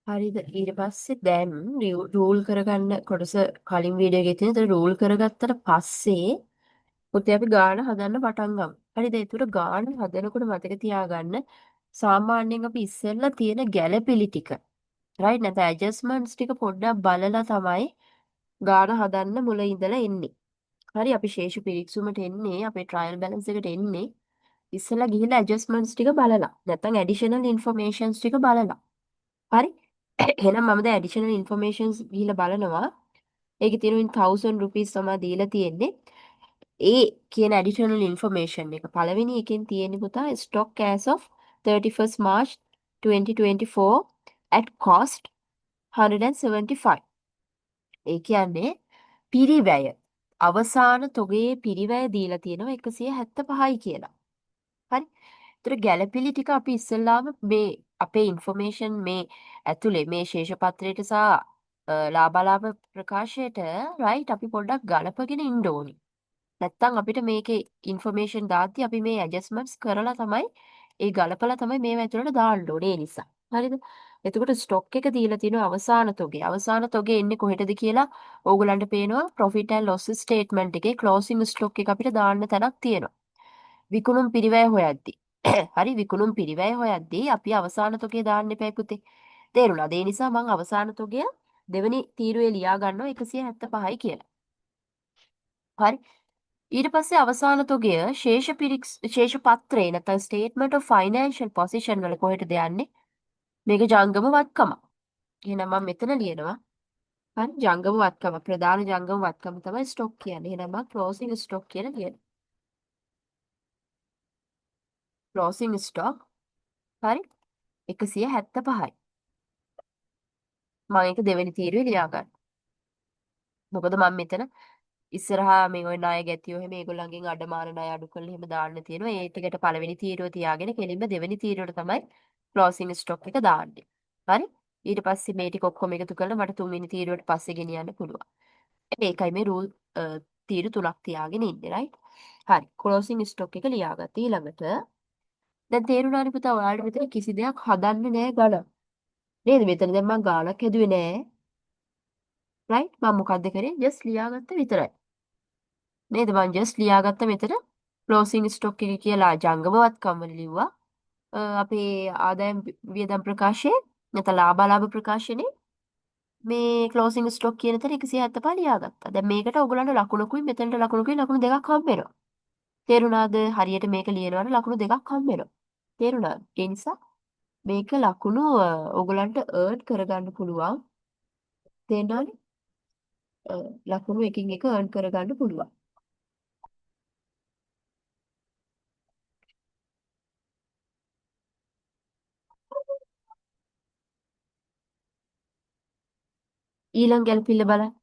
හරිද? ඊට පස්සේ දැන් රූල් කරගන්න කොටස කලින් වීඩියෝ එකේ තියෙන. ඒතර රූල් කරගත්තට පස්සේ පොතේ අපි ගාන හදන්න පටන් ගමු. හරිද? ඒතර ගාන හදනකොට මතක තියාගන්න සාමාන්‍යයෙන් අපි ඉස්සෙල්ලා තියෙන ගැළපිලි ටික, රයිට්, නැත්නම් ඇඩ්ජස්ට්මන්ට්ස් ටික පොඩ්ඩක් බලලා තමයි ගාන හදන්න මුල ඉඳලා එන්නේ. හරි, අපි ශේෂ පිරික්සුමට එන්නේ, අපේ ට්‍රයල් බැලන්ස් එකට එන්නේ ඉස්සෙල්ලා ගිහිල්ලා ඇඩ්ජස්ට්මන්ට්ස් ටික බලලා, නැත්නම් ඇඩිෂනල් ඉන්ෆර්මේෂන්ස් ටික බලලා. හරි, එහෙනම් මම දැන් ඇඩිෂනල් ඉන්ෆර්මේෂන්ස් ගිහිල්ලා බලනවා. ඒකේ තියෙන 1000 rupees තමයි දීලා තියෙන්නේ. ඒ කියන ඇඩිෂනල් ඉන්ෆර්මේෂන් එක පළවෙනි එකෙන් තියෙන්නේ පුතා stock as of 31st March 2024 at cost 175. ඒ කියන්නේ පිරිවැය, අවසාන තොගයේ පිරිවැය දීලා තියෙනවා 175යි කියලා. හරි. ඒතර ගැළපිලි ටික අපි ඉස්සෙල්ලාම මේ අපේ ඉන්ෆර්මේෂන් මේ ඇතුලේ මේ ශේෂ පත්‍රයට සහ ලාභාලාභ ප්‍රකාශයට, රයිට්, අපි පොඩ්ඩක් ගලපගෙන ඉන්න ඕනි. නැත්තම් අපිට මේකේ ඉන්ෆර්මේෂන් දාද්දි අපි මේ ඇඩ්ජස්ට්මන්ට්ස් කරලා තමයි ඒ ගලපලා තමයි මේව ඇතුලට දාන්න ඕනේ. ඒ නිසා. හරිද? එතකොට ස්ටොක් එක දීලා තියෙනවා අවසාන තොගේ. අවසාන තොගේ එන්නේ කොහෙටද කියලා ඕගොල්ලන්ට පේනවා ප්‍රොෆිට් ඇන්ඩ් ලොස් ස්ටේට්මන්ට් එකේ ක්ලෝසිං ස්ටොක් එක අපිට දාන්න තැනක් තියෙනවා. විකුණුම් පිරිවැය හොයද්දි. හරි, විකුණුම් පිරිවැය හොයද්දි අපි අවසාන තොගේ දාන්න එපා පුතේ. තේරුණාද? ඒ නිසා මං අවසාන තොගය දෙවෙනි තීරුවේ ලියා ගන්නවා 175යි කියලා. හරි. ඊට පස්සේ අවසාන තොගය ශේෂ පත්‍රේ නැත්නම් ස්ටේට්මන්ට් ඔෆ් ෆයිනෑන්ෂල් පොසිෂන් වල කොහෙටද යන්නේ? මේක ජංගම වත්කම. එහෙනම් මම මෙතන ලියනවා. හරි, ජංගම වත්කම, ප්‍රධාන ජංගම වත්කම තමයි ස්ටොක් කියන්නේ. එහෙනම් මම ක්ලෝසිං ස්ටොක් කියලා ලියනවා. ක්ලෝසිං ස්ටොක්, හරි, 175යි. මම ඒක දෙවෙනි තීරුවේ ලියා ගන්නවා. මොකද මම මෙතන ඉස්සරහා මේ ඔය ණය ගැතියෝ එහෙම ඒගොල්ලන්ගෙන් අඩමාන ණය අඩු කරලා එහෙම දාන්න තියෙනවා. ඒ ටිකට පළවෙනි තීරුව තියාගෙන කෙලින්ම දෙවෙනි තීරුවට තමයි ක්ලෝසිං ස්ටොක් එක දාන්නේ. හරි? ඊට පස්සේ මේ ටික ඔක්කොම එකතු කරලා මට තුන්වෙනි තීරුවට පස්සේ ගෙනියන්න පුළුවන්. ඒකයි මේ රූල් තීරු තුනක් තියාගෙන ඉන්නේ, රයිට්? හරි. ක්ලෝසිං ස්ටොක් එක ලියාගත්තා. ඊළඟට දැන් තේරුණානේ පුතා ඔයාලට මෙතන කිසි දෙයක් හදන්න නෑ ගණන්. නේද? මෙතන දැන් මං ගාණක් හැදුවේ නෑ. රයිට්? මං මොකද්ද කරේ? ජස්ට් ලියාගත්ත විතරයි. නේද? මං ජස්ට් ලියාගත්ත මෙතන ක්ලෝසිං ස්ටොක් එක කියලා ජංගම වත්කම් වල ලිව්වා. අපේ ආදායම් වියදම් ප්‍රකාශයේ නැත්නම් ලාභාලාභ ප්‍රකාශනේ මේ ක්ලෝසිං ස්ටොක් කියන තැන 175 ලියාගත්තා. දැන් මේකට ඔයගොල්ලන්ට ලකුණුකුයි මෙතනට ලකුණුකුයි ලකුණු දෙකක් හම්බ වෙනවා. තේරුණාද? හරියට මේක ලියනවනම් ලකුණු දෙකක් හම්බ වෙනවා. තේරුණාද? ඒ නිසා මේක ලකුණු ඔයගොල්ලන්ට අර්න් කරගන්න පුළුවන්. තේරුණානේ? ලකුණු එකින් එක අර්න් කරගන්න පුළුවන්. ඊළඟ ගැලපිල්ල බලන්න.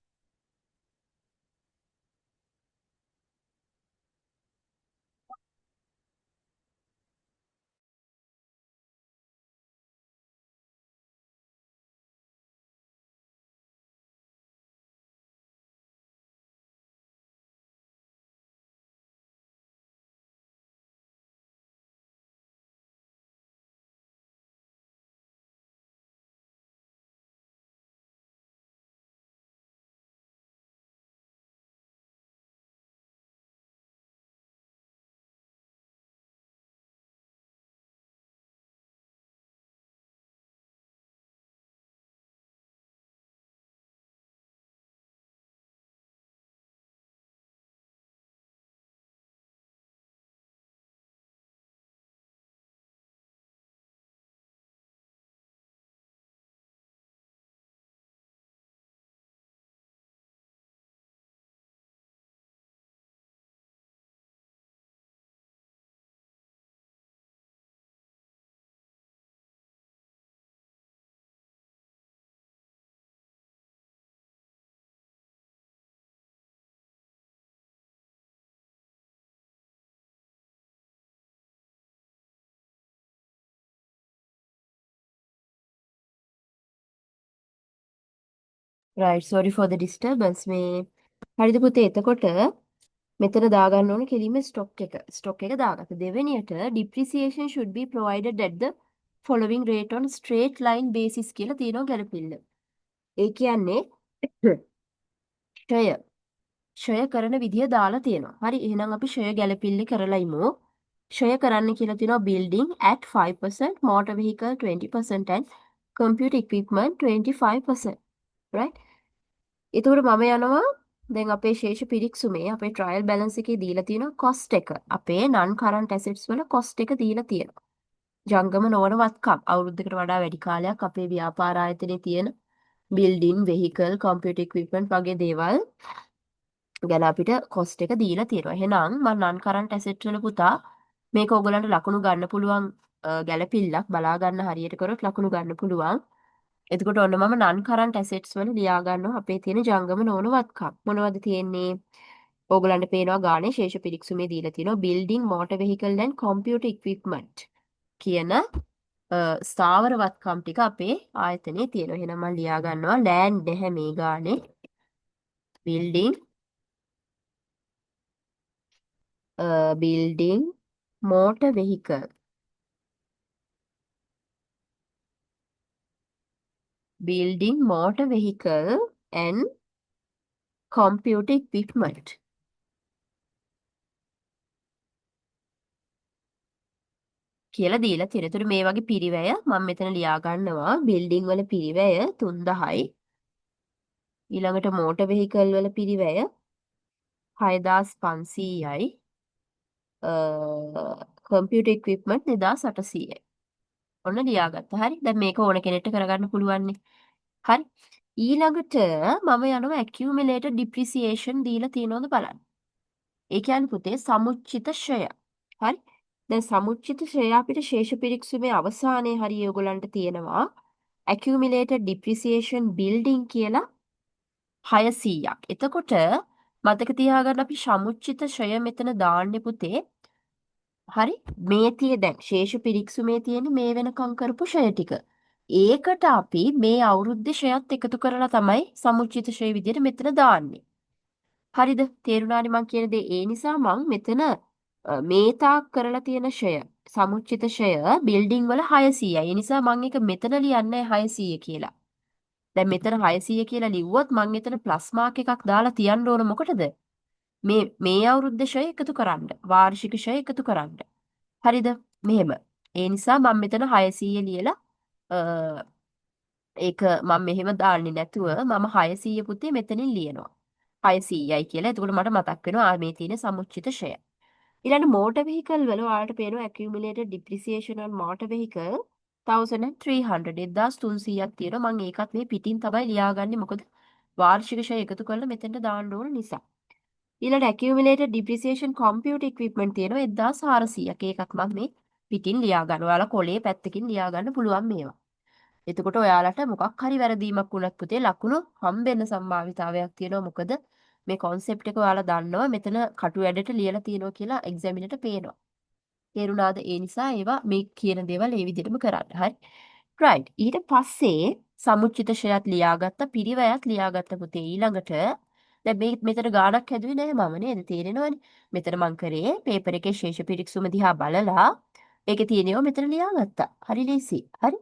Right, sorry for the disturbance. මේ හරිද පුතේ? එතකොට මෙතන දාගන්න ඕනේ කෙලින්ම ස්ටොක් එක. ස්ටොක් එක දාගත්ත. දෙවෙනියට depreciation should be provided at the Following rate on straight line basis කියලා තියෙනවා ගැලපිල්ල. ඒ කියන්නේ ක්ෂය ක්ෂය කරන විදිය දාලා තියෙනවා. හරි, එහෙනම් අපි ක්ෂය ගැලපිල්ල කරලා ඉමු. ක්ෂය කරන්න කියලා තියෙනවා building at 5%, motor vehicle 20% and computer equipment 25%. Right? එතකොට මම යනවා දැන් අපේ ශේෂ පිරික්සුමේ අපේ ට්‍රයල් බැලන්ස් එකේ දීලා තියෙනවා කොස්ට් එක. අපේ non current assets වල කොස්ට් එක දීලා තියෙනවා. ජංගම නොවන වත්කම් අවුරුද්දකට වඩා වැඩි කාලයක් අපේ ව්‍යාපාර ආයතනයේ තියෙන බිල්ඩින්, වෙහිකල්, කම්පියුටර් ඉක්විප්මන්ට් වගේ දේවල් ගැන අපිට කොස්ට් එක දීලා තියෙනවා. එහෙනම් මම non current asset වල පුතා මේක ඔයගොල්ලන්ට ලකුණු ගන්න පුළුවන් ගැලපිල්ලක් බලා ගන්න හරියට කරොත් ලකුණු ගන්න පුළුවන්. එතකොට ඔන්න මම non current assets වල ලියා ගන්නවා අපේ තියෙන ජංගම නොවන වත්කම්. මොනවද තියෙන්නේ? ඕගොල්ලන්ට පේනවා ගානේ ශේෂ පිරික්සුමේ දීලා තියෙනවා building, motor vehicle and computer equipment කියන ස්ථාවර වත්කම් ටික අපේ ආයතනයේ තියෙනවා. එහෙනම් මම ලියා ගන්නවා land නැහැ මේ ගානේ. Building, building, motor vehicle, building, motor vehicle and computer equipment කියලා දීලා තියෙනවා. ඒතර මේ වගේ පිරිවැය මම මෙතන ලියා ගන්නවා. බිල්ඩින් වල පිරිවැය 3000යි. ඊළඟට මෝටර් වෙහිකල් වල පිරිවැය 6500යි. Computer equipment 2800යි. ඔන්න ලියාගත්තා. හරි. දැන් මේක ඕන කෙනෙක්ට කරගන්න පුළුවන්නේ. හරි. ඊළඟට මම යනවා ඇකියුමුලේටඩ් ඩිප්‍රීසියේෂන් දීලා තියෙනවද බලන්න. ඒ කියන්නේ පුතේ සමුච්චිත ක්ෂය. හරි. දැන් සමුච්චිත ක්ෂය අපිට ශේෂ පිරික්සුමේ අවසානයේ හරිය ඔයගොල්ලන්ට තියෙනවා ඇකියුමුලේටඩ් ඩිප්‍රීසියේෂන් බිල්ඩින් කියලා 600ක්. එතකොට මතක තියාගන්න අපි සමුච්චිත ක්ෂය මෙතන දාන්නේ පුතේ. හරි. මේ තිය දැන් ශේෂ පිරික්සුමේ තියෙන මේ වෙනකම් කරපු ක්ෂය ටික. ඒකට අපි මේ අවුරුද්දේ ක්ෂයත් එකතු කරලා තමයි සමුච්චිත ක්ෂය විදියට මෙතන දාන්නේ. හරිද? තේරුණානේ මං කියන දේ. ඒ නිසා මං මෙතන මේ තාක් කරලා තියෙන ක්ෂය සමුච්චිත ක්ෂය බිල්ඩින් වල 600යි. ඒ නිසා මං ඒක මෙතන ලියන්නේ 600 කියලා. දැන් මෙතන 600 කියලා ලිව්වොත් මං එතන ප්ලස් මාක් එකක් දාලා තියන්න ඕන මොකටද? මේ අවුරුද්ද ක්ෂය එකතු කරන්න. වාර්ෂික ක්ෂය එකතු කරන්න. හරිද? මෙහෙම. ඒ නිසා මං මෙතන 600 ලියලා ඒක මං මෙහෙම දාන්නේ නැතුව මම 600 පුතේ මෙතනින් ලියනවා. 600යි කියලා. එතකොට මට මතක් වෙනවා මේ තියෙන සමුච්චිත ක්ෂය. ඊළඟ මෝටර් වෙහිකල් වල ඔයාලට පේනවා accumulated depreciation on motor vehicle 1300 1300ක් තියෙනවා. මං ඒකත් මේ පිටින් තමයි ලියාගන්නේ. මොකද වාර්ෂික ක්ෂය එකතු කරලා මෙතෙන්ට දාන්න ඕන නිසා. ඊළඟ accumulated depreciation computer equipment තියෙනවා 1400ක්. ඒකත් මං මේ පිටින් ලියා ගන්නවා. ඔයාලා කොලේ පැත්තකින් ලියා ගන්න පුළුවන් මේවා. එතකොට ඔයාලට මොකක් හරි වැරදීමක් වුණත් පුතේ ලකුණු හම්බෙන්න සම්භාවිතාවයක් තියෙනවා. මොකද මේ කොන්සෙප්ට් එක ඔයාලා දන්නවා. මෙතන කටු වැඩට ලියලා තියෙනවා කියලා එක්සැමිනර්ට පේනවා. තේරුණාද? ඒ නිසා ඒවා මේ කියන දේවල් ඒ විදිහටම කරන්න. හරි. රයිට්. ඊට පස්සේ සමුච්චිත ක්ෂයත් ලියාගත්ත, පිරිවැයත් ලියාගත්ත පුතේ. ඊළඟට දැන් මේ මෙතන ගාණක් හැදුවේ නෑ මම නේද? තේරෙනවනේ. මෙතන මං කරේ පේපර් එකේ ශේෂ පිරික්සුම දිහා බලලා ඒකේ තියෙන ඒවා මෙතන ලියාගත්තා. හරි ලේසි. හරි.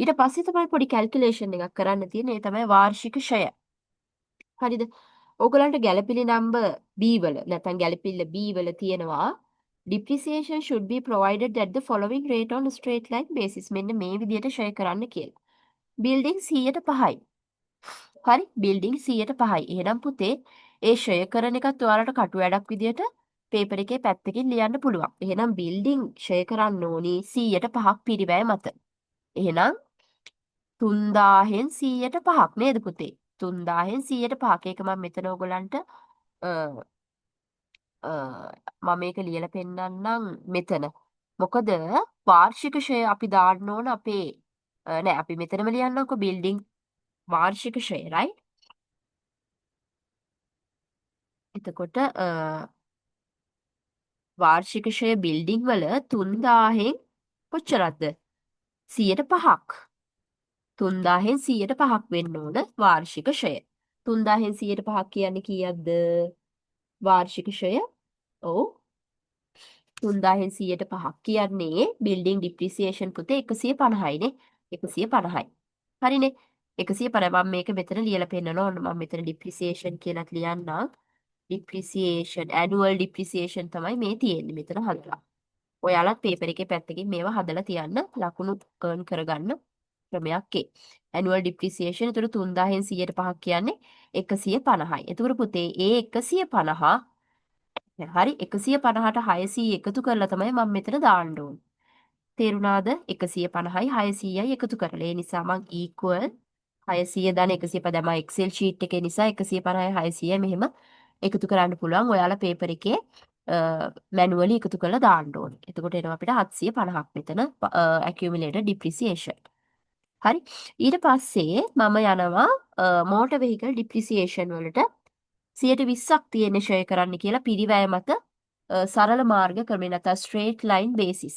ඊට පස්සේ තමයි පොඩි කැල්කියුලේෂන් එකක් කරන්න තියෙන්නේ. ඒ තමයි වාර්ෂික ක්ෂය. හරිද? ඕගොල්ලන්ට ගැලපිලි නම්බර් B වල නැත්නම් ගැලපිල්ල B වල තියෙනවා depreciation should be provided at the following rate on a straight line basis. මෙන්න මේ විදිහට ක්ෂය කරන්න කියලා. බිල්ඩින් 105යි. හරි, බිල්ඩින් 105යි. එහෙනම් පුතේ ඒ ක්ෂය කරන එකත් ඔයාලට කටු වැඩක් විදිහට පේපර් එකේ පැත්තකින් ලියන්න පුළුවන්. එහෙනම් බිල්ඩින් ක්ෂය කරන්න ඕනි 105ක් පිරිවැය මත. එහෙනම් 3000න් 105ක් නේද පුතේ? 3000න් 105ක්. ඒක මම මෙතන ඔයගොල්ලන්ට මම මේක ලියලා පෙන්නන්නම් මෙතන. මොකද වාර්ෂික ක්ෂය අපි දාන්න ඕන අපේ නෑ අපි මෙතනම ලියන්නම්කෝ බිල්ඩින් වාර්ෂික ක්ෂය රයිට්. එතකොට වාර්ෂික ක්ෂය බිල්ඩින් වල 3000න් කොච්චරක්ද? 105ක්. 3000න් 105ක් වෙන්න ඕන වාර්ෂික ක්ෂය. 3000න් 105ක් කියන්නේ කීයක්ද? වාර්ෂික ක්ෂය? ඔව්. 3000න් 100ට 5ක් කියන්නේ බිල්ඩින් ඩිප්‍රීසියේෂන් පුතේ 150යි නේ. 150යි. හරිනේ. 150. මම මේක මෙතන ලියලා පෙන්නනවා. ඔන්න මම මෙතන ඩිප්‍රීසියේෂන් කියලාත් ලියන්නම්. ඩිප්‍රීසියේෂන්, ඇනුවල් ඩිප්‍රීසියේෂන් තමයි මේ තියෙන්නේ මෙතන හදලා. ඔයාලත් පේපර් එකේ පැත්තකින් මේවා හදලා තියන්න, ලකුණු අර්න් කරගන්න ක්‍රමයක් ඒ. ඇනුවල් ඩිප්‍රීසියේෂන් ඒතර 3000න් 100ට 5ක් කියන්නේ 150යි. එතකොට පුතේ ඒ 150, හරි, 150ට 600 එකතු කරලා තමයි මම මෙතන දාන්න ඕනේ. තේරුණාද? 150යි 600යි එකතු කරලා. ඒ නිසා මං equal 600 ධන 150. දැන් මම Excel sheet එකේ නිසා 150යි 600 මෙහෙම එකතු කරන්න පුළුවන්. ඔයාලා පේපර් එකේ මැනුවලි එකතු කරලා දාන්න ඕනේ. එතකොට එනවා අපිට 750ක් මෙතන accumulated depreciation. හරි. ඊට පස්සේ මම යනවා මෝටර් වෙහිකල් ඩිප්‍රීසියේෂන් වලට. 20%ක් තියෙන ෂෙයා කරන්න කියලා පිරිවැය මත සරල මාර්ග ක්‍රමය නැත්නම් ස්ට්‍රේට් ලයින් බේසිස්.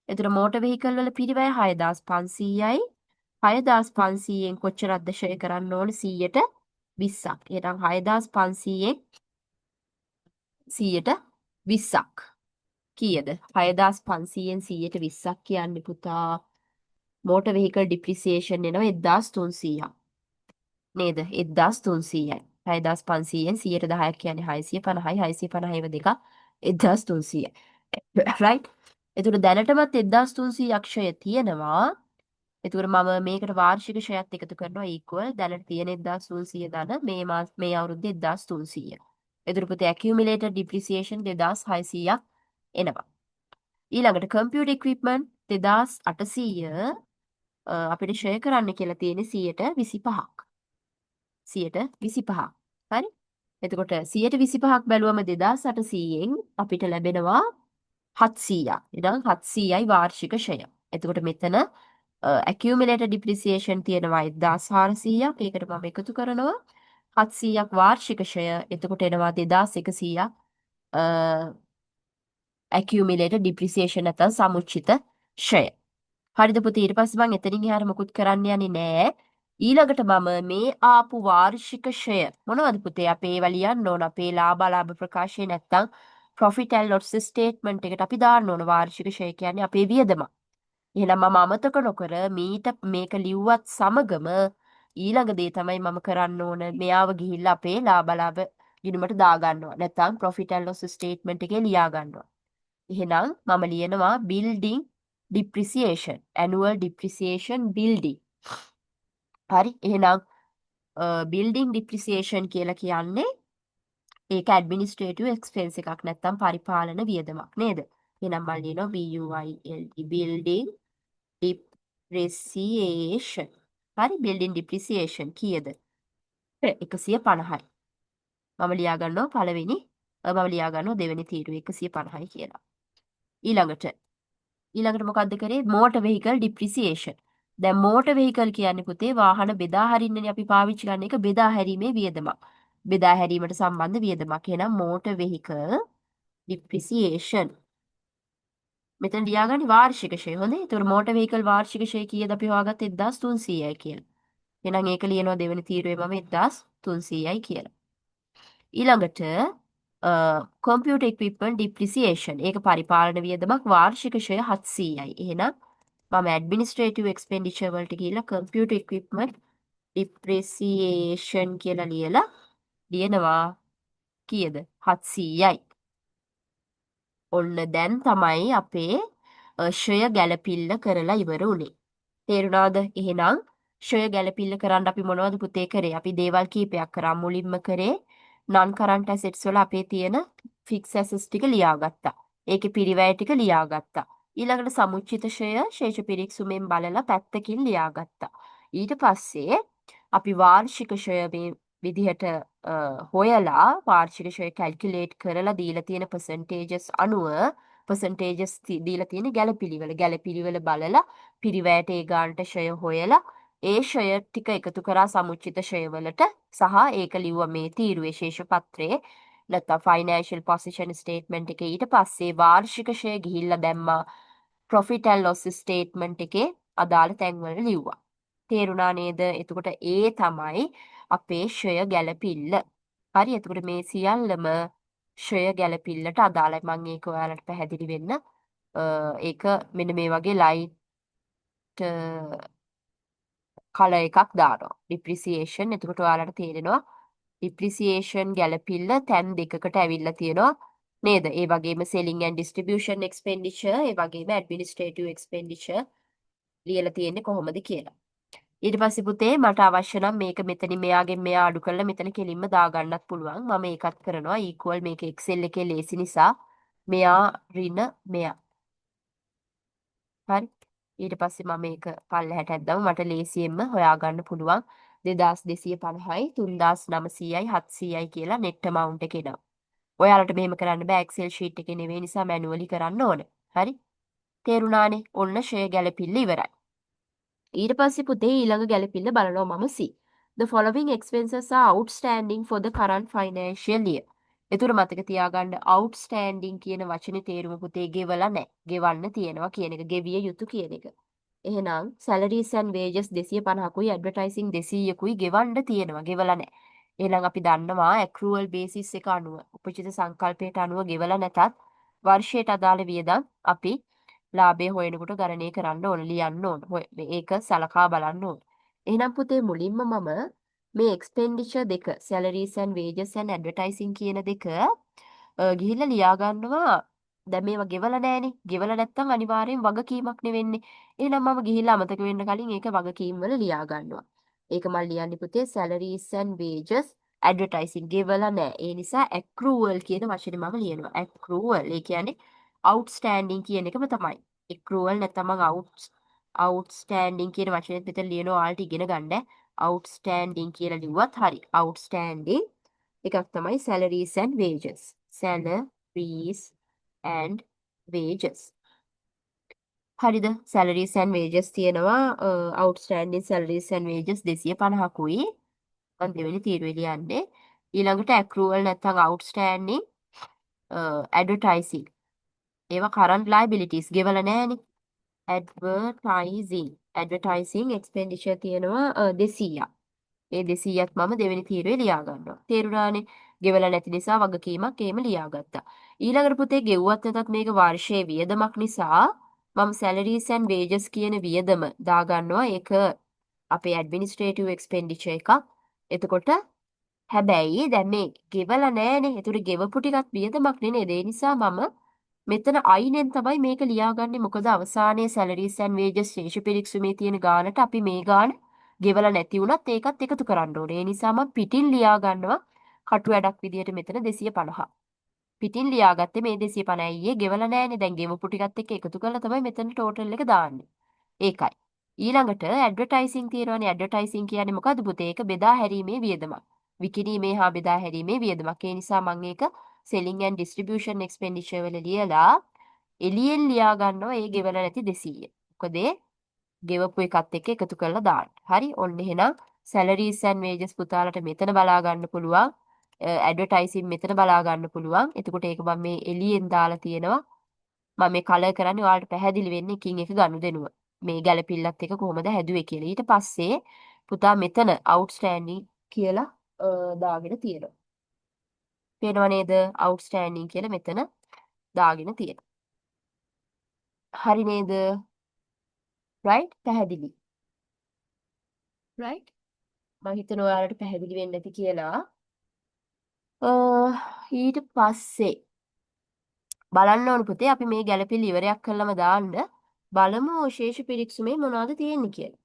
එතකොට මෝටර් වෙහිකල් වල පිරිවැය 6500යි. 6500න් කොච්චරක්ද ෂෙයා කරන්න ඕන? 100ට 20ක්. එහෙනම් 6500න් 100ට 20ක් කීයද? 6500න් 100ට 20ක් කියන්නේ පුතා මෝටර් වෙහිකල් ඩිප්‍රීසියේෂන් එනවා 1300ක්. නේද? 1300යි. 6500න් 100ට 10ක් කියන්නේ 650යි. 650 ඒව දෙකක් 1300යි. රයිට්. එතකොට දැනටමත් 1300ක් ක්ෂය තියෙනවා. එතකොට මම මේකට වාර්ෂික ක්ෂයත් එකතු කරනවා, ඉක්වල් දැනට තියෙන 1300 ධන මේ මාස මේ අවුරුද්දේ 1300. එතකොට පුතේ ඇකියුමුලේටඩ් ඩිප්‍රීසියේෂන් 2600ක් එනවා. ඊළඟට කම්පියුටර් ඉක්විප්මන්ට් 2800 අපිට ක්ෂය කරන්න කියලා තියෙන්නේ 125ක්. 125ක්. හරි? එතකොට 125ක් බැලුවම 2800න් අපිට ලැබෙනවා 700ක්. එහෙනම් 700යි වාර්ෂික ක්ෂය. එතකොට මෙතන ඇකියුමුලේටඩ් ඩිප්‍රීසියේෂන් තියෙනවා 1400ක්. ඒකට මම එකතු කරනවා 700ක් වාර්ෂික ක්ෂය. එතකොට එනවා 2100ක් ඇකියුමුලේටඩ් ඩිප්‍රීසියේෂන් නැත්නම් සමුච්චිත ක්ෂය. හරිද පුතේ? ඊට පස්සේ මං එතනින් එහාට මොකුත් කරන්න යන්නේ නෑ. ඊළඟට මම මේ ආපු වාර්ෂික ක්ෂය මොනවද පුතේ? අපේ ඒවා ලියන්න ඕන අපේ ලාභ අලාභ ප්‍රකාශය නැත්නම් profit and loss statement එකට අපි දාන්න ඕන. වාර්ෂික ක්ෂය කියන්නේ අපේ වියදම. එහෙනම් මම අමතක නොකර මීට මේක ලිව්වත් සමගම ඊළඟ දේ තමයි මම කරන්න ඕන, මෙයාව ගිහිල්ලා අපේ ලාභ අලාභ ගිණුමට දාගන්නවා. නැත්නම් profit and loss statement එකේ ලියා ගන්නවා. එහෙනම් මම ලියනවා building depreciation, annual depreciation building. හරි, එහෙනම් building depreciation කියලා කියන්නේ ඒක ඇඩ්මිනිස්ට්‍රේටිව් එක්ස්පෙන්ස් එකක් නැත්නම් පරිපාලන වියදමක් නේද? එහෙනම් මම ලියනවා BUILD, building depreciation. හරි, building depreciation කීයද? 150යි. මම ලියා ගන්නවා පළවෙනි, මම ලියා ගන්නවා දෙවෙනි තීරුව 150යි කියලා. ඊළඟට ඊළඟට මොකද්ද කරේ? Motor vehicle depreciation. දැන් මෝටර් වෙහිකල් කියන්නේ පුතේ වාහන බෙදා හරින්නනේ අපි පාවිච්චි කරන එක, බෙදා හැරීමේ වියදමක්. බෙදා හැරීමට සම්බන්ධ වියදමක්. එහෙනම් මෝටර් වෙහිකල් ඩිප්‍රීසියේෂන් මෙතන ලියාගන්නේ වාර්ෂික ක්ෂය. හොඳේ. ඒතකොට මෝටර් වෙහිකල් වාර්ෂික ක්ෂය කීයද අපි හොයාගත්තේ? 1300යි කියලා. එහෙනම් ඒක ලියනවා දෙවෙනි තීරුවේ මම 1300යි කියලා. ඊළඟට කම්පියුටර් ඉක්විප්මන්ට් ඩිප්‍රීසියේෂන්. ඒක පරිපාලන වියදමක්, වාර්ෂික ක්ෂය 700යි. එහෙනම් මම ඇඩ්මිනිස්ට්‍රේටිව් එක්ස්පෙන්ඩිචර් වලට ගිහිල්ලා කම්පියුටර් ඉක්විප්මන්ට් ඩිප්‍රීසියේෂන් කියලා ලියලා ලියනවා කීයද? 700යි. ඔන්න දැන් තමයි අපේ ක්ෂය ගැලපිල්ල කරලා ඉවර වුනේ. තේරුණාද? එහෙනම් ක්ෂය ගැලපිල්ල කරන්න අපි මොනවද පුතේ කරේ? අපි දේවල් කීපයක් කරා. මුලින්ම කරේ නන් කරන්ට් ඇසෙට්ස් වල අපේ තියෙන ෆික්ස් ඇසෙට්ස් ටික ලියාගත්තා. ඒකේ පිරිවැය ටික ලියාගත්තා. ඊළඟට සමුච්චිත ක්ෂය ශේෂ පිරික්සුමෙන් බලලා පැත්තකින් ලියාගත්තා. ඊට පස්සේ අපි වාර්ෂික ක්ෂය මේ විදිහට හොයලා, වාර්ෂික ක්ෂය කැල්කියුලේට් කරලා දීලා තියෙන පර්සන්ටේජස් අනුව, පර්සන්ටේජස් දීලා තියෙන ගැලපිලිවෙල ගැලපිලිවෙල බලලා පිරිවැයට ඒ ගානට ක්ෂය හොයලා ඒ ක්ෂය ටික එකතු කරා සමුච්චිත ක්ෂය වලට සහ ඒක ලිව්වා මේ තීරුවේ ශේෂ පත්‍රයේ නැත්නම් ෆයිනෑන්ෂල් පොසිෂන් ස්ටේට්මන්ට් එකේ. ඊට පස්සේ වාර්ෂික ක්ෂය ගිහිල්ලා දැම්මා ප්‍රොෆිට් ඇන්ඩ් ලොස් ස්ටේට්මන්ට් එකේ අදාළ තැන්වල ලිව්වා. තේරුණා නේද? එතකොට ඒ තමයි අපේ ක්ෂය ගැලපිල්ල. හරි, එතකොට මේ සියල්ලම ක්ෂය ගැලපිල්ලට අදාළයි. මම ඒක ඔයාලට පැහැදිලි වෙන්න ඒක මෙන්න මේ වගේ ලයිට් කලර් එකක් දානවා. ඩිප්‍රිසියේෂන්. එතකොට ඔයාලට තේරෙනවා ඩිප්‍රිසියේෂන් ගැලපිල්ල තැන් දෙකකට ඇවිල්ලා තියෙනවා නේද? ඒ වගේම selling and distribution expenditure, ඒ වගේම administrative expenditure ලියලා තියෙන්නේ කොහොමද කියලා. ඊට පස්සේ පුතේ මට අවශ්‍ය නම් මේක මෙතනින් මෙයාගෙන් මෙයා අඩු කරලා මෙතන කෙලින්ම දාගන්නත් පුළුවන්. මම ඒකත් කරනවා. Equal, මේක Excel එකේ ලේසි නිසා මෙයා ඍණ මෙයා. හරි. ඊට පස්සේ මම මේක පල්ලෙහාට ඇද්දම මට ලේසියෙන්ම හොයාගන්න පුළුවන් 2250යි 3900යි 700යි කියලා නෙට් amount එක එනවා. ඔයාලට මෙහෙම කරන්න බෑ, Excel sheet එකේ නෙවෙයි නිසා මැනුවලි කරන්න ඕන. හරි? තේරුණානේ? ඔන්න ෂෙයා ගැලපිල්ල ඉවරයි. ඊට පස්සේ පුතේ ඊළඟ ගැලපිල්ල බලනවා මම C. The following expenses are outstanding for the current financial year. එතුර මතක තියාගන්න outstanding කියන වචනේ තේරුම පුතේ ගෙවලා නැහැ. ගෙවන්න තියෙනවා කියන එක, ගෙවිය යුතු කියන එක. එහෙනම් salaries and wages 250කුයි advertising 200කුයි ගෙවන්න තියෙනවා, ගෙවලා නැහැ. එහෙනම් අපි දන්නවා accrual basis එක අනුව, උපජිත සංකල්පයට අනුව ගෙවලා නැතත් වර්ෂයට අදාළ වියදම් අපි ලාභය හොයනකොට ගණනය කරන්න ඕන, ලියන්න ඕන. ඒක සලකා බලන්න ඕන. එහෙනම් පුතේ මුලින්ම මම මේ එක්ස්පෙන්ඩිචර් දෙක, salaries and wages and advertising කියන දෙක ගිහිල්ලා ලියා ගන්නවා. දැන් මේවා ගෙවලා නෑනේ. ගෙවලා නැත්තම් අනිවාර්යෙන් වගකීමක් නෙවෙන්නේ. එහෙනම් මම ගිහිල්ලා අමතක වෙන්න කලින් ඒක වගකීම් වල ලියා ගන්නවා. ඒක මම ලියන්නේ පුතේ salaries and wages, advertising ගෙවලා නෑ. ඒ නිසා accrual කියන වචනේ මම ලියනවා. Accrual. ඒ කියන්නේ outstanding කියන එකම තමයි. Accrual නැත්තම් මම outstanding කියන වචනේත් මෙතන ලියනවා ඔයාලට ඉගෙන ගන්න. Outstanding කියලා ලිව්වත් හරි. Outstanding එකක් තමයි salaries and wages. Salaries and wages. හරිද? Salaries and wages තියෙනවා outstanding salaries and wages 250කුයි. මම දෙවෙනි තීරුවේ ලියන්නේ. ඊළඟට accrual නැත්නම් outstanding advertising. ඒවා current liabilities, ගෙවලා නෑනේ. Advertising, advertising expenditure තියෙනවා 200ක්. ඒ 200ත් මම දෙවෙනි තීරුවේ ලියා ගන්නවා. තේරුණානේ? ගෙවලා නැති නිසා වගකීමක් එහෙම ලියාගත්තා. ඊළඟට පුතේ ගෙව්වත් නැතත් මේක වර්ෂයේ වියදමක් නිසා මම salaries and wages කියන වියදම දාගන්නවා. ඒක අපේ administrative expenditure එකක්. එතකොට හැබැයි දැන් මේ ගෙවලා නෑනේ. ඒතකොට ගෙවපු ටිකත් වියදමක් නේ නේද? ඒ නිසා මම මෙතන අයිනෙන් තමයි මේක ලියාගන්නේ. මොකද අවසානයේ salaries and wages ශේෂ පිරික්සුමේ තියෙන ගානට අපි මේ ගාන ගෙවලා නැති වුණත් ඒකත් එකතු කරන්න ඕනේ. ඒ නිසා මම පිටින් ලියා ගන්නවා කටු වැඩක් විදියට මෙතන 250. පිටින් ලියාගත්තේ මේ 250 ඊයේ ගෙවලා නෑනේ. දැන් ගෙවපු ටිකත් එක්ක එකතු කරලා තමයි මෙතන ටෝටල් එක දාන්නේ. ඒකයි. ඊළඟට ඇඩ්වර්ටයිසිං තියෙනවානේ. ඇඩ්වර්ටයිසිං කියන්නේ මොකද්ද පුතේ? ඒක බෙදා හැරීමේ වියදමක්. විකිණීමේ හා බෙදා හැරීමේ වියදමක්. ඒ නිසා මම ඒක selling and distribution expenditure වල ලියලා එළියෙන් ලියා ගන්නවා ඒ ගෙවලා නැති 200. මොකද ඒ ගෙවපු එකත් එක්ක එකතු කරලා දාන්න. හරි. ඔන්න එහෙනම් salaries and wages පුතාලට මෙතන බලා ගන්න පුළුවන්. ඇඩ්වර්ටයිසිං මෙතන බලා ගන්න පුළුවන්. එතකොට ඒක මම මේ එළියෙන් දාලා තියෙනවා. මම මේ කලර් කරන්නේ ඔයාලට පැහැදිලි වෙන්න එකින් එක ගනුදෙනුව. මේ ගැලපිල්ලත් එක කොහොමද හැදුවේ කියලා. ඊට පස්සේ පුතා මෙතන outstanding කියලා දාගෙන තියෙනවා. පේනව නේද? Outstanding කියලා මෙතන දාගෙන තියෙනවා. හරි නේද? Right, පැහැදිලි. Right, මම හිතනවා ඔයාලට පැහැදිලි වෙන්න ඇති කියලා. ඊට පස්සේ බලන්න ඕන පුතේ අපි මේ ගැලපිල්ල ඉවරයක් කළාම දාන්න බලමු ශේෂ පිරික්සුමේ මොනවද තියෙන්නේ කියලා.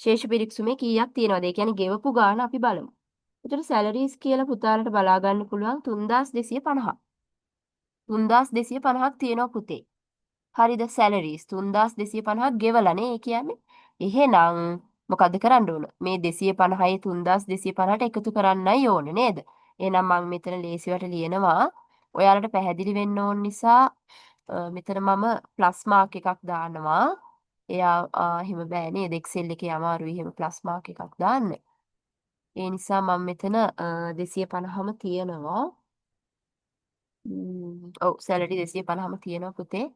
ශේෂ පිරික්සුමේ කීයක් තියෙනවද? ඒ කියන්නේ ගෙවපු ගාන අපි බලමු. එතකොට සැලරීස් කියලා පුතාලට බලා ගන්න පුළුවන් 3250. 3250ක් තියෙනවා පුතේ. හරිද? සැලරීස් 3250ක් ගෙවලානේ ඒ කියන්නේ. එහෙනම් මොකද කරන්න ඕන? මේ 250යි 3250ට එකතු කරන්නයි ඕනේ නේද? එහෙනම් මම මෙතන ලේසිවට ලියනවා. ඔයාලට පැහැදිලි වෙන්න ඕන නිසා මෙතන මම ප්ලස් මාක් එකක් දානවා. එයා එහෙම බෑ නේද? Excel එකේ අමාරුයි එහෙම ප්ලස් මාක් එකක් දාන්න. ඒ නිසා මම මෙතන 250ම තියෙනවා. ඔව්, සැලරි 250ම තියෙනවා පුතේ.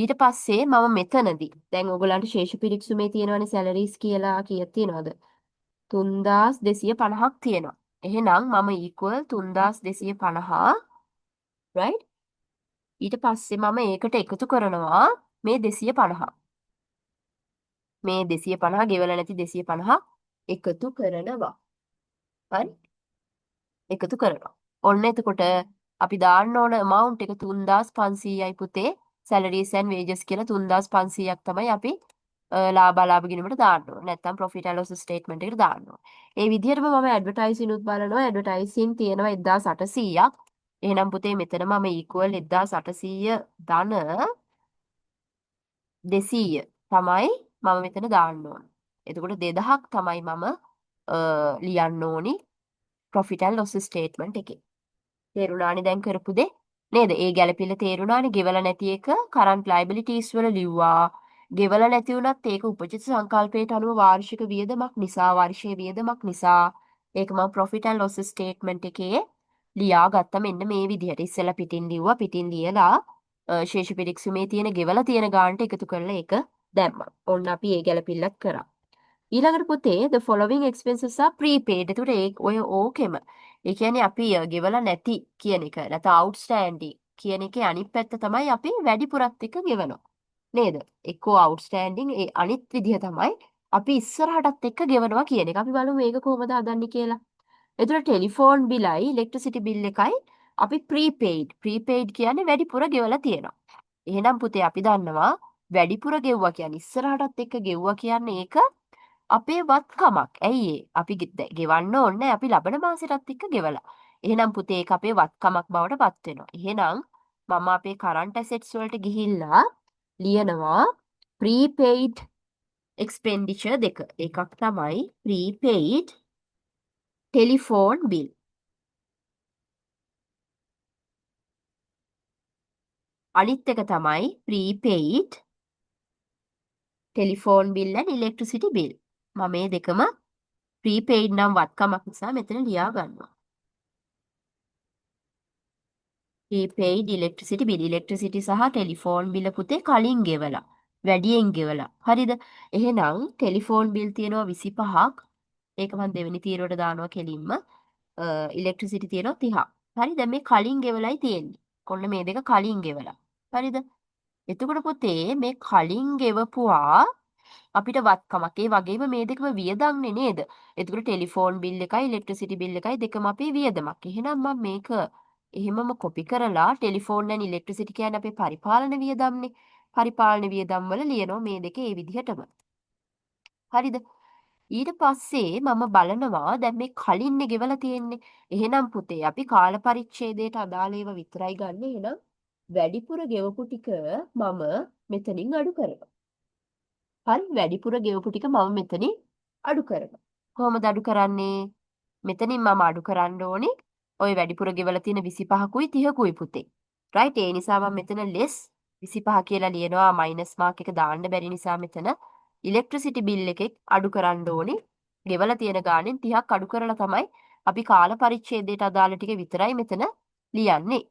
ඊට පස්සේ මම මෙතනදී දැන් ඔයගොල්ලන්ට ශේෂ පිරික්සුමේ තියෙනවනේ සැලරීස් කියලා කීයක් තියෙනවද? 3250ක් තියෙනවා. එහෙනම් මම equal 3250, right? ඊට පස්සේ මම ඒකට එකතු කරනවා මේ 250. මේ 250 ගෙවලා නැති 250 එකතු කරනවා. හරි? එකතු කරනවා. ඔන්න එතකොට අපි දාන්න ඕන amount එක 3500යි පුතේ. Salaries and wages කියලා 3500ක් තමයි අපි ලාභ අලාභ ගිණුමට දාන්න ඕන. නැත්තම් profit and loss statement එකට දාන්න ඕන. ඒ විදිහටම මම ඇඩ්වර්ටයිසින් උත් බලනවා. ඇඩ්වර්ටයිසින් තියෙනවා 1800ක්. එහෙනම් පුතේ මෙතන මම equal 1800 ධන 200 තමයි මම මෙතන දාන්න ඕන. එතකොට 2000ක් තමයි මම ලියන්න ඕනි profit and loss statement එකේ. තේරුණානේ දැන් කරපු දේ නේද? ඒ ගැළපිල්ල තේරුණානේ. ගෙවලා නැති එක current liabilities වල ලිව්වා. ගෙවලා නැති වුණත් ඒක උපජිත සංකල්පයට අනුව වාර්ෂික වියදමක් නිසා, වර්ෂයේ වියදමක් නිසා ඒක මම profit and loss statement එකේ ලියාගත්තා මෙන්න මේ විදිහට. ඉස්සෙල්ලා පිටින් ලිව්වා. පිටින් ලියලා ශේෂ පිරික්සුමේ තියෙන ගෙවලා තියෙන ගානට එකතු කරලා ඒක දැම්මා. ඔන්න අපි ඒ ගැළපිල්ලත් කරා. ඊළඟට පුතේ, the following expenses are prepaid. එතකොට ඒ ඔය ඕකෙම ඒ කියන්නේ අපි ගෙවලා නැති කියන එක නැත්නම් outstanding කියන එකේ අනිත් පැත්ත තමයි අපි වැඩිපුරත් එක්ක ගෙවනවා. නේද? එක්කෝ outstanding ඒ අනිත් විදිහ තමයි අපි ඉස්සරහටත් එක්ක ගෙවනවා කියන එක. අපි බලමු මේක කොහොමද හදන්නේ කියලා. එතකොට ටෙලිෆෝන් බිලයි ඉලෙක්ට්‍රිසිටි බිල් එකයි අපි ප්‍රීපේයිඩ්. ප්‍රීපේයිඩ් කියන්නේ වැඩිපුර ගෙවලා තියෙනවා. එහෙනම් පුතේ අපි දන්නවා වැඩිපුර ගෙව්වා කියන්නේ ඉස්සරහටත් එක්ක ගෙව්වා කියන්නේ ඒක අපේ වත්කමක්. ඇයි ඒ? අපි ගෙවන්න ඕනේ අපි ලබන මාසෙටත් එක්ක ගෙවලා. එහෙනම් පුතේ ඒක අපේ වත්කමක් බවට පත් වෙනවා. එහෙනම් මම අපේ කරන්ට් ඇසෙට්ස් වලට ගිහිල්ලා ලියනවා ප්‍රීපේයිඩ් එක්ස්පෙන්ඩිචර් දෙක. එකක් තමයි ප්‍රීපේයිඩ් ටෙලිෆෝන් බිල්. අනිත් එක තමයි prepaid telephone bill and electricity bill. මම මේ දෙකම ප්‍රීපේයිඩ් නම් වත්කමක් නිසා මෙතන ලියා ගන්නවා. ප්‍රීපේයිඩ් ඉලෙක්ට්‍රිසිටි බිල්, ඉලෙක්ට්‍රිසිටි සහ ටෙලිෆෝන් බිල පුතේ කලින් ගෙවලා, වැඩියෙන් ගෙවලා. හරිද? එහෙනම් ටෙලිෆෝන් බිල් තියෙනවා 25ක්. ඒක මම දෙවෙනි තීරුවට දානවා කෙලින්ම. ඉලෙක්ට්‍රිසිටි තියෙනවා 30ක්. හරි, දැන් මේ කලින් ගෙවලයි තියෙන්නේ. ඔන්න මේ දෙක කලින් ගෙවලා. හරිද? එතකොට පුතේ මේ කලින් ගෙවපුවා අපිට වත්කමක්. ඒ වගේම මේ දෙකම වියදම්නේ නේද? එතකොට ටෙලිෆෝන් බිල් එකයි ඉලෙක්ට්‍රිසිටි බිල් එකයි දෙකම අපේ වියදමක්. එහෙනම් මම මේක එහෙමම කොපි කරලා ටෙලිෆෝන් ඇන්ඩ් ඉලෙක්ට්‍රිසිටි කියන්නේ අපේ පරිපාලන වියදම්නේ. පරිපාලන වියදම් වල ලියනවා මේ දෙක ඒ විදිහටම. හරිද? ඊට පස්සේ මම බලනවා දැන් මේ කලින්නේ ගෙවලා තියෙන්නේ. එහෙනම් පුතේ අපි කාල පරිච්ඡේදයට අදාළ ඒවා විතරයි ගන්න. එහෙනම් වැඩිපුර ගෙවපු ටික මම මෙතනින් අඩු කරනවා. හරි, වැඩිපුර ගෙවපු ටික මම මෙතනින් අඩු කරනවා. කොහොමද අඩු කරන්නේ? මෙතනින් මම අඩු කරන්න ඕනේ ඔය වැඩිපුර ගෙවලා තියෙන 25කුයි 30කුයි පුතේ. රයිට්, ඒ නිසා මම මෙතන ලෙස් 25 කියලා ලියනවා. මයිනස් මාක් එක දාන්න බැරි නිසා මෙතන ඉලෙක්ට්‍රිසිටි බිල් එකෙක් අඩු කරන්න ඕනේ. ගෙවලා තියෙන ගානෙන් 30ක් අඩු කරලා තමයි අපි කාල පරිච්ඡේදයට අදාළ ටික විතරයි මෙතන ලියන්නේ.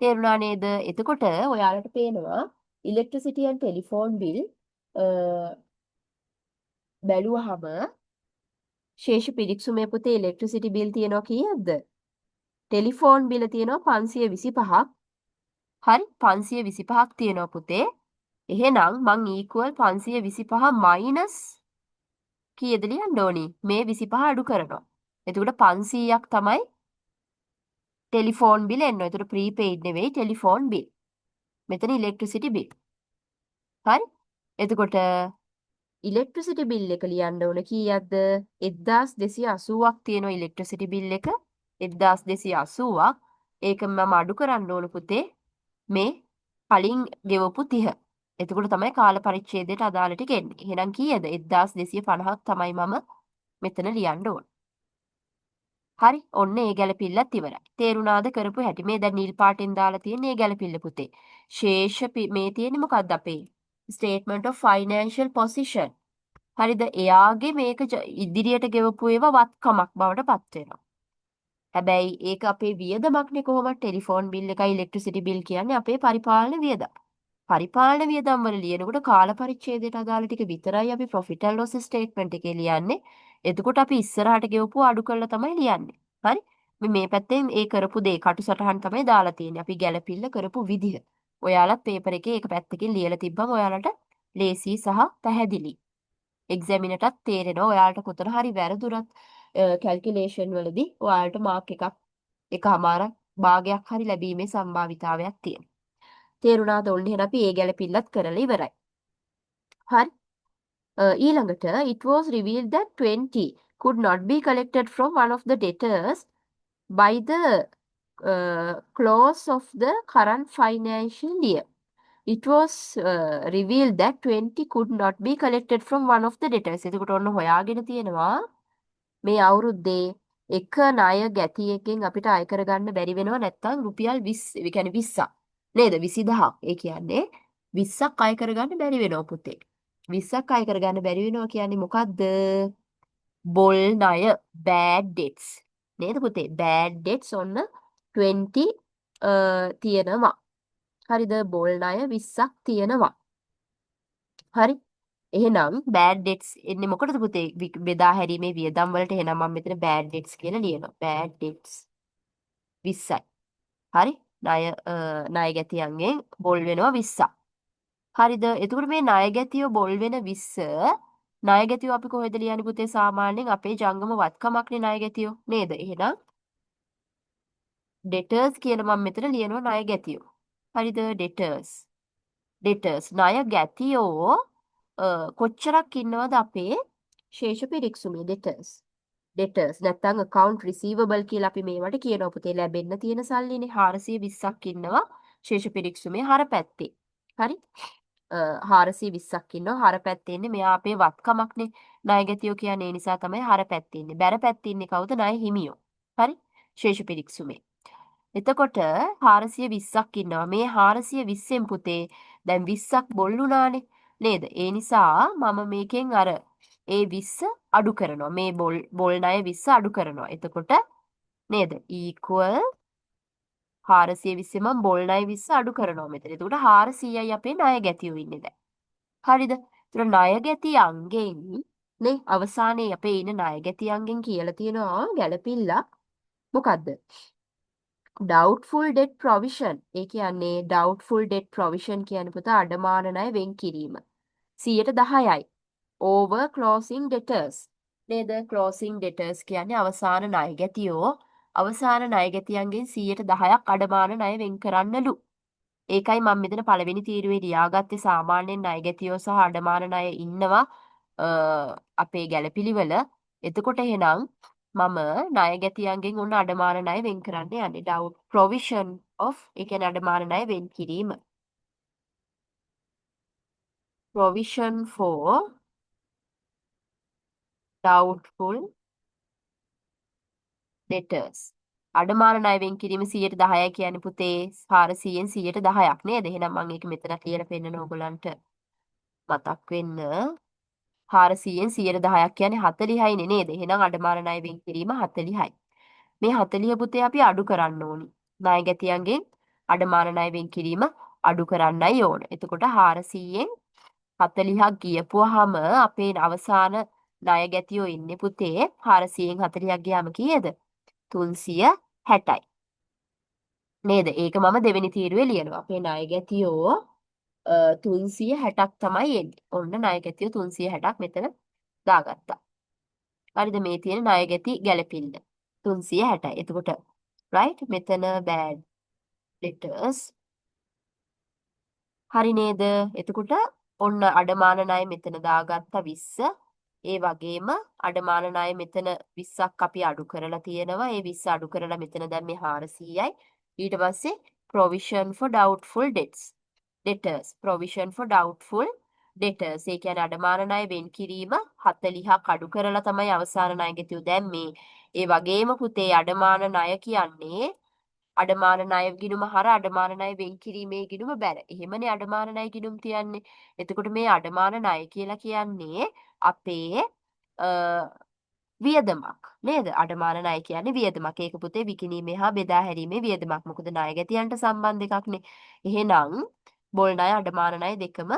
තේරුණා නේද? එතකොට ඔයාලට පේනවා ඉලෙක්ට්‍රිසිටි ඇන්ඩ් ටෙලිෆෝන් බිල් බැලුවහම ශේෂ පිරික්සුමේ පුතේ ඉලෙක්ට්‍රිසිටි බිල් තියෙනවා කීයක්ද? ටෙලිෆෝන් බිල තියෙනවා 525ක්. හරි, 525ක් තියෙනවා පුතේ. එහෙනම් මං ඊක්වල් 525 මයිනස් කීයද ලියන්න ඕනි? මේ 25 අඩු කරනවා. එතකොට 500ක් තමයි ටෙලිෆෝන් බිල එන්නේ. එතකොට ප්‍රීපේයිඩ් නෙවෙයි ටෙලිෆෝන් බිල්. මෙතන ඉලෙක්ට්‍රිසිටි බිල්. හරි? එතකොට ඉලෙක්ට්‍රිසිටි බිල් එක ලියන්න ඕන කීයක්ද? 1280ක් තියෙනවා ඉලෙක්ට්‍රිසිටි බිල් එක. 1280ක්. ඒක මම අඩු කරන්න ඕන පුතේ මේ කලින් ගෙවපු 30. එතකොට තමයි කාල පරිච්ඡේදයට අදාළ ටික එන්නේ. එහෙනම් කීයද? 1250ක් තමයි මම මෙතන ලියන්න ඕන. හරි, ඔන්න ඒ ගැලපිල්ලත් ඉවරයි. තේරුණාද කරපු හැටි? මේ දැන් නිල් පාටෙන් දාලා තියෙන ඒ ගැලපිල්ල පුතේ. ශේෂ මේ තියෙන්නේ මොකද්ද අපේ? Statement of financial position. හරිද? එයාගේ මේක ඉදිරියට ගෙවපු ඒවා වත්කමක් බවට පත් වෙනවා. හැබැයි ඒක අපේ වියදමක්නේ කොහොමද? ටෙලිෆෝන් බිල් එකයි ඉලෙක්ට්‍රිසිටි බිල් කියන්නේ අපේ පරිපාලන වියදම්. පරිපාලන වියදම් වල ලියනකොට කාල පරිච්ඡේදයට අදාළ ටික විතරයි අපි profit and loss statement එකේ ලියන්නේ. එතකොට අපි ඉස්සරහට ගෙවපුව අඩු කරලා තමයි ලියන්නේ. හරි? මේ මේ පැත්තෙන් ඒ කරපු දේ කටු සටහන් තමයි දාලා තියෙන්නේ. අපි ගැලපිල්ල කරපු විදිහ. ඔයාලත් පේපර් එකේ එක පැත්තකින් ලියලා තිබ්බම ඔයාලට ලේසි සහ පැහැදිලි. එක්සැමිනර්ටත් තේරෙනවා ඔයාලට කොතන හරි වැරදුනත් කැල්කියුලේෂන් වලදී ඔයාලට මාක් එකක් එකහමාරක් භාගයක් හරි ලැබීමේ සම්භාවිතාවයක් තියෙනවා. තේරුණාද? ඔන්න එහෙනම් අපි ඒ ගැලපිල්ලත් කරලා ඉවරයි. හරි. ඊළඟට it was revealed that 20 could not be collected from one of the debtors by the close of the current financial year. It was revealed that 20 could not be collected from one of the debtors. එතකොට ඔන්න හොයාගෙන තියෙනවා මේ අවුරුද්දේ එක ණය ගැතියෙක්ගෙන් අපිට අය කරගන්න බැරි වෙනවා නැත්තම් රුපියල් 20, ඒ කියන්නේ 20ක් නේද? 20,000ක්. ඒ කියන්නේ 20ක් අය කරගන්න බැරි වෙනවා පුතේ. 20ක් අය කරගන්න බැරි වෙනවා කියන්නේ මොකද්ද? බොල් ණය, bad debts නේද පුතේ? Bad debts ඔන්න 20 තියෙනවා. හරිද? බොල් ණය 20ක් තියෙනවා. හරි. එහෙනම් bad debts එන්නේ මොකටද පුතේ? බෙදා හැරීමේ වියදම් වලට. එහෙනම් මම මෙතන bad debts කියලා ලියනවා. Bad debts 20යි. හරි? ණය ණය ගැතියන්ගෙන් බොල් වෙනවා 20ක්. හරිද? එතකොට මේ ණය ගැතියෝ බොල් වෙන 20 ණය ගැතියෝ අපි කොහෙද ලියන්නේ පුතේ? සාමාන්‍යයෙන් අපේ ජංගම වත්කමක්නේ ණය ගැතියෝ නේද? එහෙනම් debtors කියලා මම මෙතන ලියනවා ණය ගැතියෝ. හරිද? Debtors. Debtors ණය ගැතියෝ කොච්චරක් ඉන්නවද අපේ ශේෂ පිරික්සුමේ? Debtors. Debtors නැත්තම් account receivable කියලා අපි මේවට කියනවා පුතේ. ලැබෙන්න තියෙන සල්ලිනේ. 420ක් ඉන්නවා ශේෂ පිරික්සුමේ හර පැත්තේ. හරි? 420ක් ඉන්නවා හර පැත්තේ ඉන්නේ. මෙයා අපේ වත්කමක්නේ ණය ගැතියෝ කියන්නේ. ඒ නිසා තමයි හර පැත්තේ ඉන්නේ. බැර පැත්තේ ඉන්නේ කවුද? ණය හිමියෝ. හරි? ශේෂ පිරික්සුමේ. එතකොට 420ක් ඉන්නවා. මේ 420න් පුතේ දැන් 20ක් බොල් වුණානේ නේද? ඒ නිසා මම මේකෙන් අර ඒ 20 අඩු කරනවා. මේ බොල් බොල් ණය 20 අඩු කරනවා. එතකොට නේද? Equal 420 මම බොල් ණය 20 අඩු කරනවා මෙතන. එතකොට 400යි අපේ ණය ගැතියෝ ඉන්නේ දැන්. හරිද? එතකොට ණය ගැතියන්ගෙන් නේ අවසානයේ අපේ ඉන්න ණය ගැතියන්ගෙන් කියලා තියෙනවා ගැලපිල්ලක්. මොකද්ද? Doubtful debt provision. ඒ කියන්නේ doubtful debt provision කියන්නේ පුතා අඩමාන ණය වෙන් කිරීම. 10%යි. Over closing debtors. නේද? Closing debtors කියන්නේ අවසාන ණය ගැතියෝ. අවසාන ණය ගැතියන්ගෙන් 10%ක් අඩමාන ණය වෙන් කරන්නලු. ඒකයි මම මෙතන පළවෙනි තීරුවේ ලියාගත්තේ. සාමාන්‍යයෙන් ණය ගැතියෝ සහ අඩමාන ණය ඉන්නවා අපේ ගැලපිලිවල. එතකොට එහෙනම් මම ණය ගැතියන්ගෙන් ඔන්න අඩමාන ණය වෙන් කරන්න යන්නේ. Doubt provision of, ඒ කියන්නේ අඩමාන ණය වෙන් කිරීම. Provision for doubtful debtors. අඩමාන ණය වෙන් කිරීම 10%යි කියන්නේ පුතේ 400න් 10%ක් නේද? එහෙනම් මම ඒක මෙතන කියලා පෙන්නන ඕගොල්ලන්ට මතක් වෙන්න. 400න් 10%ක් කියන්නේ 40යිනේ නේද? එහෙනම් අඩමාන ණය වෙන් කිරීම 40යි. මේ 40 පුතේ අපි අඩු කරන්න ඕනි. ණය ගැතියන්ගෙන් අඩමාන ණය වෙන් කිරීම අඩු කරන්නයි ඕන. එතකොට 400න් 40ක් ගියපුවාම අපේ අවසාන ණය ගැතියෝ ඉන්නේ පුතේ 400න් 40ක් ගියාම කීයද? 360යි. නේද? ඒක මම දෙවෙනි තීරුවේ ලියනවා. අපේ ණය ගැතියෝ 360ක් තමයි එන්නේ. ඔන්න ණය ගැතියෝ 360ක් මෙතන දාගත්තා. හරිද? මේ තියෙන ණය ගැති ගැලපිල්ල 360යි. එතකොට right මෙතන bad debtors හරි නේද? එතකොට ඔන්න අඩමාන ණය මෙතන දාගත්තා 20. ඒ වගේම අඩමාන ණය මෙතන 20ක් අපි අඩු කරලා තියෙනවා. ඒ 20 අඩු කරලා මෙතන දැන් මේ 400යි. ඊට පස්සේ provision for doubtful debts. Debtors, provision for doubtful debtors. ඒ කියන්නේ අඩමාන ණය වෙන් කිරීම 40ක් අඩු කරලා තමයි අවසාන ණය ගෙතියු දැම්මේ. ඒ වගේම පුතේ අඩමාන ණය කියන්නේ අඩමාන ණය ගිණුම හර අඩමාන ණය වෙන් කිරීමේ ගිණුම බැර. එහෙමනේ අඩමාන ණය ගිණුම් තියන්නේ. එතකොට මේ අඩමාන ණය කියලා කියන්නේ අපේ වියදමක් නේද? අඩමාන ණය කියන්නේ වියදමක්. ඒක පුතේ විකිණීමේ හා බෙදා හැරීමේ වියදමක්. මොකද ණය ගැතියන්ට සම්බන්ධ එකක්නේ. එහෙනම් බොල් ණය අඩමාන ණය දෙකම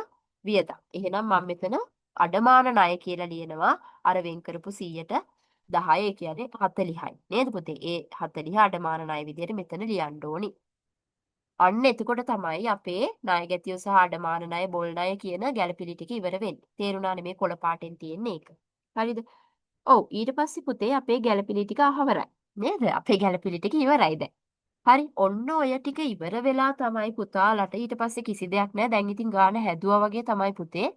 වියදම්. එහෙනම් මම මෙතන අඩමාන ණය කියලා ලියනවා අර වෙන් කරපු 100ට 10, ඒ කියන්නේ 40යි නේද පුතේ? ඒ 40 අඩමාන ණය විදියට මෙතන ලියන්න ඕනි. අන්න එතකොට තමයි අපේ ණය ගැතියෝ සහ අඩමාන ණය, බොල් ණය කියන ගැළපිලි ටික ඉවර වෙන්නේ. තේරුණානේ මේ කොළ පාටෙන් තියෙන්නේ ඒක. හරිද? ඔව්, ඊට පස්සේ පුතේ අපේ ගැළපිලි ටික අහවරයි. නේද? අපේ ගැළපිලි ටික ඉවරයි දැන්. හරි. ඔන්න ඔය ටික ඉවර වෙලා තමයි පුතාලට ඊට පස්සේ කිසි දෙයක් නෑ. දැන් ඉතින් ගාන හැදුවා වගේ තමයි පුතේ.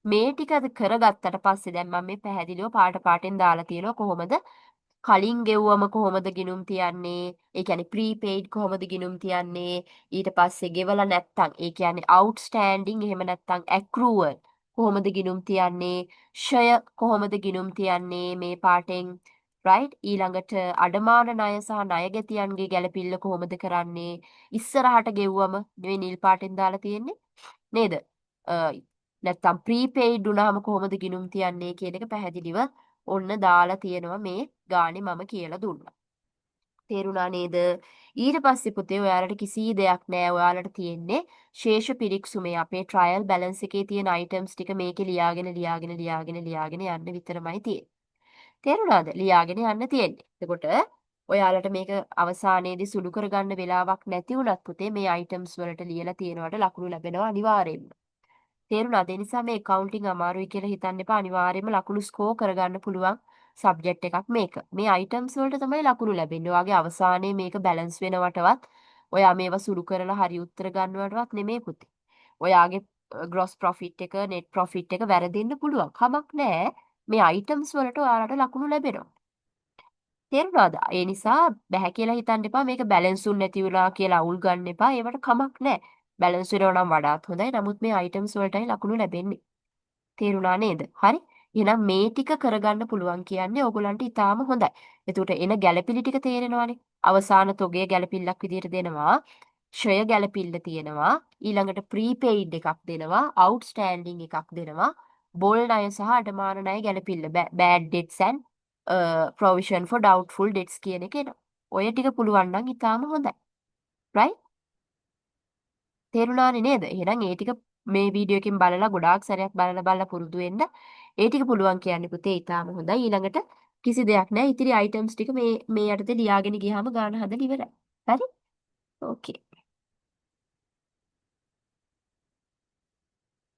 මේ ටික කරගත්තට පස්සේ දැන් මම මේ පැහැදිලිව පාට පාටෙන් දාලා තියෙනවා කොහොමද කලින් ගෙව්වම කොහොමද ගිණුම් තියන්නේ, ඒ කියන්නේ ප්‍රීපේයිඩ් කොහොමද ගිණුම් තියන්නේ, ඊට පස්සේ ගෙවලා නැත්තම්, ඒ කියන්නේ අවුට්ස්ටෑන්ඩින් එහෙම නැත්තම් ඇක්‍රූවල් කොහොමද ගිණුම් තියන්නේ, ෂය කොහොමද ගිණුම් තියන්නේ මේ පාටෙන්, රයිට්. ඊළඟට අඩමාන ණය සහ ණය ගැතියන්ගේ ගැලපිල්ල කොහොමද කරන්නේ, ඉස්සරහට ගෙව්වම මේ නිල් පාටෙන් දාලා තියෙන්නේ නේද, නැත්තම් ප්‍රීපේයිඩ් වුණාම කොහොමද ගිණුම් තියන්නේ කියන එක පැහැදිලිව ඔන්න දාලා තියෙනවා මේ ගානේ මම කියලා දුන්නා. තේරුණා නේද? ඊට පස්සේ පුතේ ඔයාලට කිසි දෙයක් නෑ. ඔයාලට තියෙන්නේ ශේෂ පිරික්සුමේ අපේ ට්‍රයල් බැලන්ස් එකේ තියෙන අයිටම්ස් ටික මේකේ ලියාගෙන ලියාගෙන ලියාගෙන ලියාගෙන යන්න විතරමයි තියෙන්නේ. තේරුණාද? ලියාගෙන යන්න තියෙන්නේ. එතකොට ඔයාලට මේක අවසානයේදී සුළු කරගන්න වෙලාවක් නැති වුණත් පුතේ මේ අයිටම්ස් වලට ලියලා තියෙනවට ලකුණු ලැබෙනවා අනිවාර්යයෙන්ම. තේරුණාද? ඒ නිසා මේ ඇකවුන්ටිං අමාරුයි කියලා හිතන්න එපා. අනිවාර්යයෙන්ම ලකුණු ස්කෝර් කරගන්න පුළුවන් සබ්ජෙක්ට් එකක් මේක. මේ අයිටම්ස් වලට තමයි ලකුණු ලැබෙන්නේ. ඔයාගේ අවසානයේ මේක බැලන්ස් වෙනවටවත්, ඔයා මේවා සුළු කරලා හරි උත්තර ගන්නවටවත් නෙමෙයි පුතේ. ඔයාගේ ග්‍රොස් ප්‍රොෆිට් එක, නෙට් ප්‍රොෆිට් එක වැරදෙන්න පුළුවන්. කමක් නෑ. මේ අයිටම්ස් වලට ඔයාලට ලකුණු ලැබෙනවා. තේරුණාද? ඒ නිසා බැහැ කියලා හිතන්න එපා. මේක බැලන්ස් උන් නැති වුණා කියලා අවුල් ගන්න එපා. ඒවට කමක් නෑ. බැලන්ස් වෙනවා නම් වඩාත් හොඳයි. නමුත් මේ අයිටම්ස් වලටයි ලකුණු ලැබෙන්නේ. තේරුණා නේද? හරි. එහෙනම් මේ ටික කරගන්න පුළුවන් කියන්නේ ඕගොල්ලන්ට ඉතාම හොඳයි. එතකොට එන ගැළපිලි ටික තේරෙනවානේ. අවසාන තොගය ගැළපිල්ලක් විදියට දෙනවා. ක්ෂය ගැළපිල්ල තියෙනවා. ඊළඟට ප්‍රීපේයිඩ් එකක් දෙනවා. අවුට්ස්ටෑන්ඩින් එකක් දෙනවා. බොල් ණය සහ අඩමාන ණය ගැළපිල්ල, bad debts and provision for doubtful debts කියන එක එනවා. ඔය ටික පුළුවන් නම් ඉතාම හොඳයි. Right? තේරුණානේ නේද? එහෙනම් ඒ ටික මේ වීඩියෝ එකෙන් බලලා ගොඩාක් සැරයක් බලලා බලලා පුරුදු වෙන්න. ඒ ටික පුළුවන් කියන්නේ පුතේ ඉතාම හොඳයි. ඊළඟට කිසි දෙයක් නෑ. ඉතිරි අයිටම්ස් ටික මේ මේ යටතේ ලියාගෙන ගියාම ගාන හදලා ඉවරයි. හරි? ඕකේ.